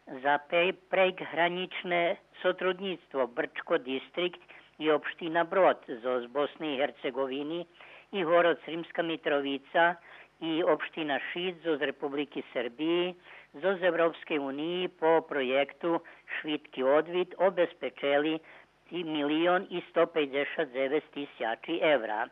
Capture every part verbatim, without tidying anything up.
За пре-, прейґгранїчне сотруднїцтво Брчко дистрикт и општина Брод зоз Босни и Герцеґовини и город Сримска Митровица и општина Шид зоз Републики Сербиї зоз Европскей униї по проєкту Швидки одвит обезпечели милион и сто пейдзешат дзевец тисячи евра.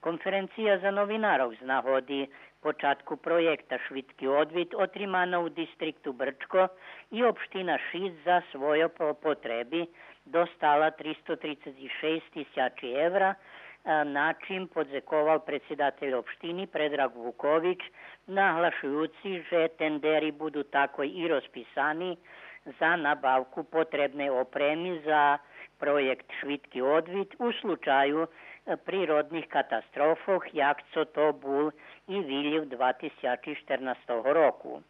Конференция за новинарох з нагоди початку проєкта Швидки одвит отримана у дистрикту Брчко и општина Шид за свойо по-, потреби достала тристо трицец шейсц тисячи евра, а, на чим подзековал предсидатель општини Предраг Вукович, наглашуюци же тендери буду такой и розписани за набавку потребней опреми за проєкт Швидки одвит у случаю, е, природних катастрофох, як цо то бул и вилїв два тисячи штернастого року.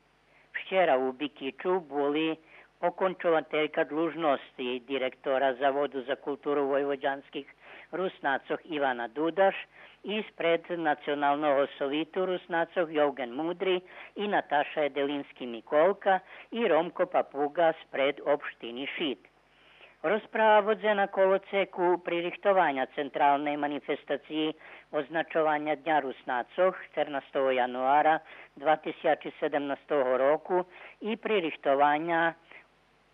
Вчера у Бикичу були окончователька длужносци директора Заводу за културу войводянских Руснацох Ивана Дудаш и спред Националного совиту Руснацох Йовґен Мудри и Наташа Еделински Миколка и Ромко Папуґа спред општини Шид. Розправа водзена коло цеку пририхтованя централней манифестациї означованя Дня Руснацох штернастого януара два тисячи седемнастого року и пририхтованя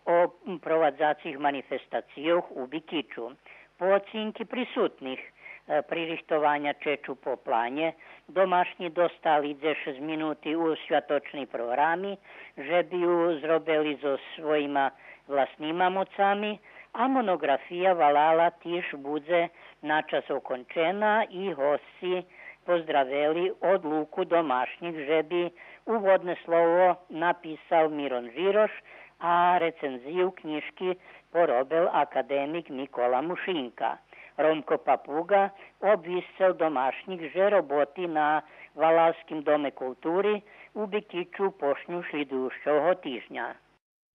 о провадзацих манифестацийох у Бикичу. По оцинки присутних, е, пририхтованя чечу по планє, домашнї достали дзешец минути у святочней програми, же би ю зробели зоз своїма власнима моцами, а моноґрафия валала тиж будзе на час окончена и госци поздравели одлуку домашнїх же би уводне слово написал Мирон Жирош, а рецензию кнїжки поробел академик Микола Мушинка. Ромко Папуґа обвисцел домашнїх же роботи на Валалским доме култури у Бикичу почню шлїдуюцого тижня.